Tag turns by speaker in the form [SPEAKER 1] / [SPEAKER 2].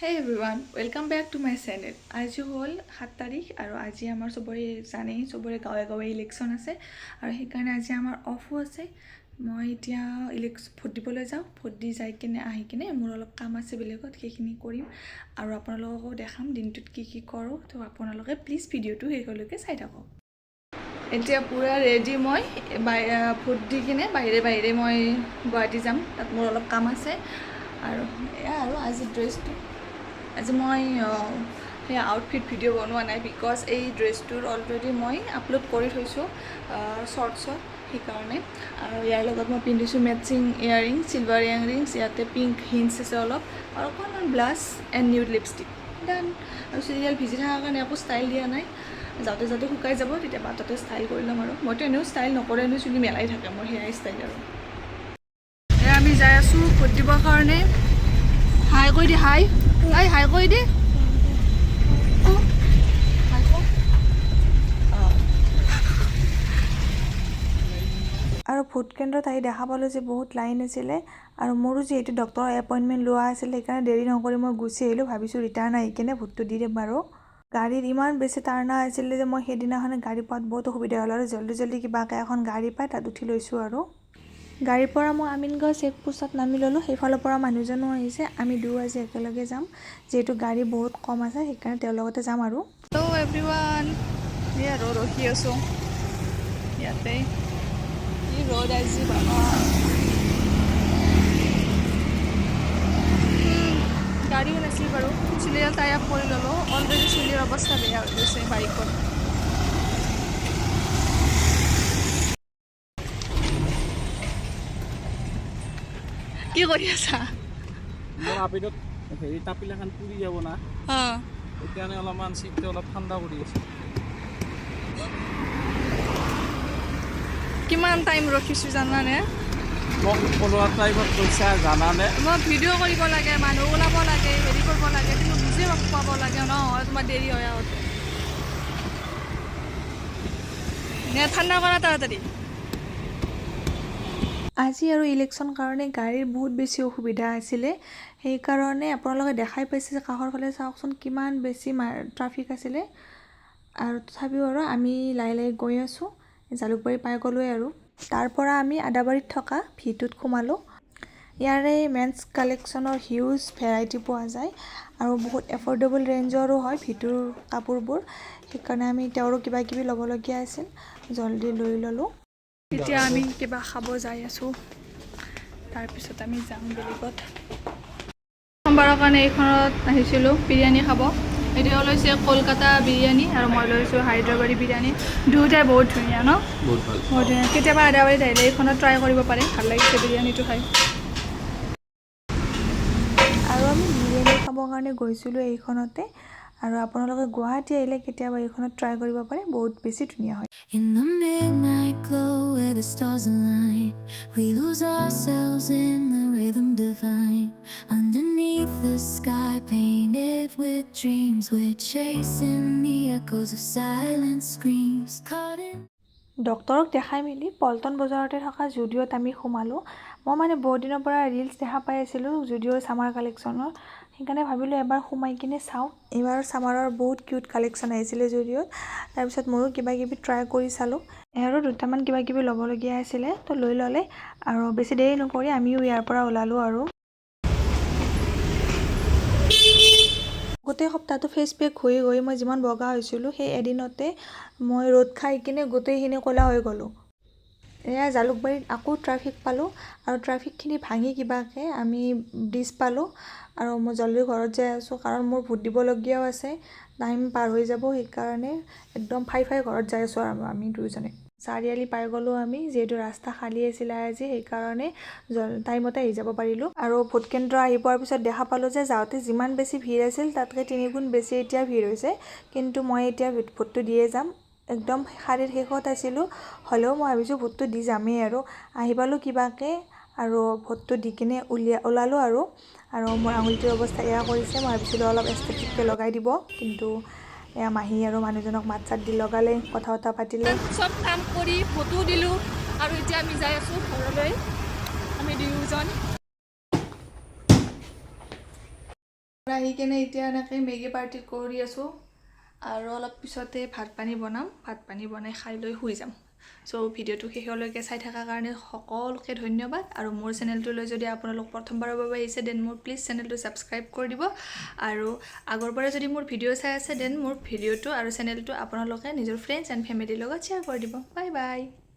[SPEAKER 1] Hey everyone, welcome back to my channel. আজি হ'ল 7 তাৰিখ আৰু আজি আমাৰ চবৰে জানেই, চবৰে গাঁৱে গাঁৱে ইলেকশ্যন আছে আৰু সেইকাৰণে আজি আমাৰ অফো আছে। মই এতিয়া ভোট দিবলৈ যাওঁ। ভোট দি যাই কিনে আহি কিনে মোৰ অলপ কাম আছে বেলেগত, সেইখিনি কৰিম আৰু আপোনালোককো দেখাম দিনটোত কি কি কৰোঁ। তো আপোনালোকে প্লিজ ভিডিঅ'টো শেষলৈকে চাই থাকক। এতিয়া পূৰা ৰেডি মই। ভোট দি কিনে বাহিৰে বাহিৰে মই গুৱাহাটী যাম, তাত মোৰ অলপ কাম আছে। আৰু এয়া আৰু আজি ড্ৰেছটো, আজি মই সেই আউটফিট ভিডিঅ' বনোৱা নাই, because এই ড্ৰেছটোৰ অলৰেডি মই আপলোড কৰি থৈছোঁ শ্বৰ্টছত, সেইকাৰণে। আৰু ইয়াৰ লগত মই পিন্ধিছোঁ মেটচিং ইয়াৰিং, চিলভাৰ ইয়াৰিংছ, ইয়াতে পিংক হিণ্টছ আছে অলপ আৰু অকণমান ব্লাছ এণ্ড নিউড লিপষ্টিক, ডান। আৰু চুলিডাল ভিজি থকাৰ কাৰণে একো ষ্টাইল দিয়া নাই। যাওঁতে যাওঁতে শুকাই যাব, তেতিয়া বাটতে ষ্টাইল কৰি ল'ম। আৰু মইতো এনেও ষ্টাইল নকৰে, এনেও চুলি মেলাই থাকে মোৰ, সেয়াই ষ্টাইল। আৰু এয়া আমি যাই আছোঁ ভোট দিবৰ কাৰণে। হাই কৈ দি, হাই, হাই, হাই কৈ দি, হাই ক। অঁ।
[SPEAKER 2] আৰু ভোট কেন্দ্ৰত আহি দেখা পালোঁ যে বহুত লাইন আছিলে আৰু মোৰো যিহেতু ডক্টৰৰ এপইণ্টমেণ্ট লোৱা আছিলে, সেইকাৰণে দেৰি নকৰি মই গুচি আহিলোঁ। ভাবিছোঁ ৰিটাৰ্ণ আহি কিনে ভোটটো দি দিম। আৰু গাড়ীত ইমান বেছি টাৰ্ণা আছিলে যে মই সেইদিনাখনে গাড়ী পোৱাত বহুত অসুবিধা হ'ল আৰু জল্দি জল্দি কিবাকৈ এখন গাড়ী পাই তাত উঠি লৈছোঁ। আৰু গাড়ীৰ পৰা মই আমিনগাঁও চেক পোষ্টত নামি ল'লোঁ। সেইফালৰ পৰা মানুহজনো আহিছে। আমি দুয়ো আজি একেলগে যাম, যিহেতু গাড়ী বহুত কম আছে, সেইকাৰণে তেওঁৰ লগতে যাম আৰু।
[SPEAKER 1] হেল্ল' এভৰিৱান, এই আৰু ৰখি আছোঁ ইয়াতে। কি ৰ'দ আজি বাবা! গাড়ীও নাছিল বাৰু। চুলিডাল টাই আপ কৰি ল'লোঁ। অলৰেডি চুলিৰ অৱস্থা বেয়া হৈ গৈছে বাইকত। কি কৰি আছা?
[SPEAKER 3] মোৰ আপিটোত হেৰি তাপিলাখন পুৰি যাব না। সেইকাৰণে অলপমান চিটটো অলপ ঠাণ্ডা কৰি আছে।
[SPEAKER 1] কিমান টাইম ৰখিছোঁ জানানে?
[SPEAKER 3] মোক ওলোৱা টাইমত কৈছা জানানে?
[SPEAKER 1] মই ভিডিঅ' কৰিব লাগে, মানুহ ওলাব লাগে, হেৰি কৰিব লাগে, তুমি বুজি পাব লাগে ন। তোমাৰ দেৰি হয় আহোঁতে। নে ঠাণ্ডা কৰা তাড়াতাড়ি।
[SPEAKER 2] আজি আৰু ইলেকশ্যন কাৰণে গাড়ীৰ বহুত বেছি অসুবিধা আছিলে, সেইকাৰণে আপোনালোকে দেখাই পাইছে যে কাষৰ ফালে চাওকচোন কিমান বেছি ট্ৰাফিক আছিলে। আৰু তথাপিও আৰু আমি লাহে লাহে গৈ আছোঁ, জালুকবাৰী পাই গ'লোৱে। আৰু তাৰ পৰা আমি আদাবাৰীত থকা ভিটোত সোমালোঁ। ইয়াৰে মেন্স কালেকশ্যনৰ হিউজ ভেৰাইটি পোৱা যায় আৰু বহুত এফৰ্ডেবল ৰেঞ্জৰো হয় ভিটোৰ কাপোৰবোৰ। সেইকাৰণে আমি তেওঁৰো কিবা কিবি ল'বলগীয়া আছিল, জল্দি লৈ ল'লোঁ।
[SPEAKER 1] এতিয়া আমি কিবা খাব যাই আছোঁ, তাৰপিছত আমি যাম বেলেগত। সোমবাৰৰ কাৰণে এইখনত আহিছিলোঁ বিৰিয়ানী খাব। এতিয়া লৈছে কলকাতা বিৰিয়ানী আৰু মই লৈছোঁ হায়দৰাবাদী বিৰিয়ানী। দুয়োটাই বহুত ধুনীয়া ন?
[SPEAKER 3] বহুত ভাল।
[SPEAKER 1] বহুত ধুনীয়া। কেতিয়াবা আদাবাৰীত আহিলে এইখনত ট্ৰাই কৰিব পাৰে, ভাল লাগিছে বিৰিয়ানীটো খাই।
[SPEAKER 2] আৰু আমি বিৰিয়ানী খাবৰ কাৰণে গৈছিলোঁ এইখনতে। আৰু আপোনালোকে গুৱাহাটী আহিলে কেতিয়াবা এইখনত ট্ৰাই কৰিব পাৰে, বহুত বেছি ধুনীয়া হয়।
[SPEAKER 4] In the midnight glow where the stars align, we lose ourselves in the rhythm divine. Underneath the sky painted with dreams, we're chasing the echoes of silent screams. Caught in
[SPEAKER 2] ডক্টৰক দেখাই মেলি পল্টন বজাৰতে থকা জুডিঅ'ত আমি সোমালোঁ। মই মানে বহুত দিনৰ পৰা ৰিলচ দেখা পাই আছিলোঁ জুডিঅ'ৰ ছামাৰ কালেকশ্যনৰ, সেইকাৰণে ভাবিলোঁ এবাৰ সোমাই কিনে চাওঁ। এইবাৰ ছামাৰৰ বহুত কিউট কালেকশ্যন আহিছিলে জুডিঅ'ত। তাৰপিছত ময়ো কিবা কিবি ট্ৰাই কৰি চালোঁ আৰু দুটামান কিবা কিবি ল'বলগীয়া আছিলে, তো লৈ ল'লে। আৰু বেছি দেৰি নকৰি আমিও ইয়াৰ পৰা ওলালোঁ। আৰু গোটেই সপ্তাহটো ফেচ পেক ঘঁহি ঘঁহি মই যিমান বগা হৈছিলোঁ, সেই এদিনতে মই ৰ'দ খাই কিনে গোটেইখিনি ক'লা হৈ গ'লোঁ। এয়া জালুকবাৰীত আকৌ ট্ৰাফিক পালোঁ আৰু ট্ৰাফিকখিনি ভাঙি কিবাকৈ আমি ব্ৰিজ পালোঁ। আৰু মই জল্দি ঘৰত যাই আছোঁ, কাৰণ মোৰ ভোট দিবলগীয়াও আছে, টাইম পাৰ হৈ যাব, সেইকাৰণে একদম ফাই ফাই ঘৰত যাই আছোঁ। আৰু আমি দুয়োজনে চাৰিআলি পাই গ'লোঁ। আমি যিহেতু ৰাস্তা খালী আছিলে আজি, সেইকাৰণে টাইমতে আহি যাব পাৰিলোঁ। আৰু ভোট কেন্দ্ৰ আহি পোৱাৰ পিছত দেখা পালোঁ যে যাওঁতে যিমান বেছি ভিৰ আছিল, তাতকৈ তিনিগুণ বেছি এতিয়া ভিৰ হৈছে। কিন্তু মই এতিয়া ভোটটো দিয়ে যাম। একদম শাৰীৰ শেষত আছিলোঁ, হ'লেও মই ভাবিছোঁ ভোটটো দি যামেই। আৰু আহি পালোঁ কিবাকৈ আৰু ভোটটো দি কিনে ওলালোঁ। আৰু আৰু মোৰ আঙুলিটোৰ অৱস্থা এয়া কৰিছে। মই ভাবিছিলোঁ অলপ এষ্টেটিককৈ লগাই দিব, কিন্তু এয়া মাহী আৰু মানুহজনক মাত চাত দি লগালে, কথা বতৰা পাতিলে।
[SPEAKER 1] চব কাম কৰি ফটো দিলোঁ আৰু এতিয়া আমি যাই আছোঁ ঘৰলৈ, আমি দুয়োজন। আহি কেনে এতিয়া এনেকৈ মেগী পাৰ্টি কৰি আছোঁ আৰু অলপ পিছতে ভাত পানী বনাম। ভাত পানী বনাই খাই লৈ শুই যাম। চ' ভিডিঅ'টো শেষলৈকে চাই থকাৰ কাৰণে সকলোকে ধন্যবাদ। আৰু মোৰ চেনেলটোলৈ যদি আপোনালোক প্ৰথমবাৰৰ বাবে আহিছে, then মোৰ প্লিজ চেনেলটো ছাবস্ক্ৰাইব কৰি দিব। আৰু আগৰ পৰা যদি মোৰ ভিডিঅ' চাই আছে, then মোৰ ভিডিঅ'টো আৰু চেনেলটো আপোনালোকে নিজৰ ফ্ৰেণ্ডছ এণ্ড ফেমিলিৰ লগত শ্বেয়াৰ কৰি দিব। Bye bye.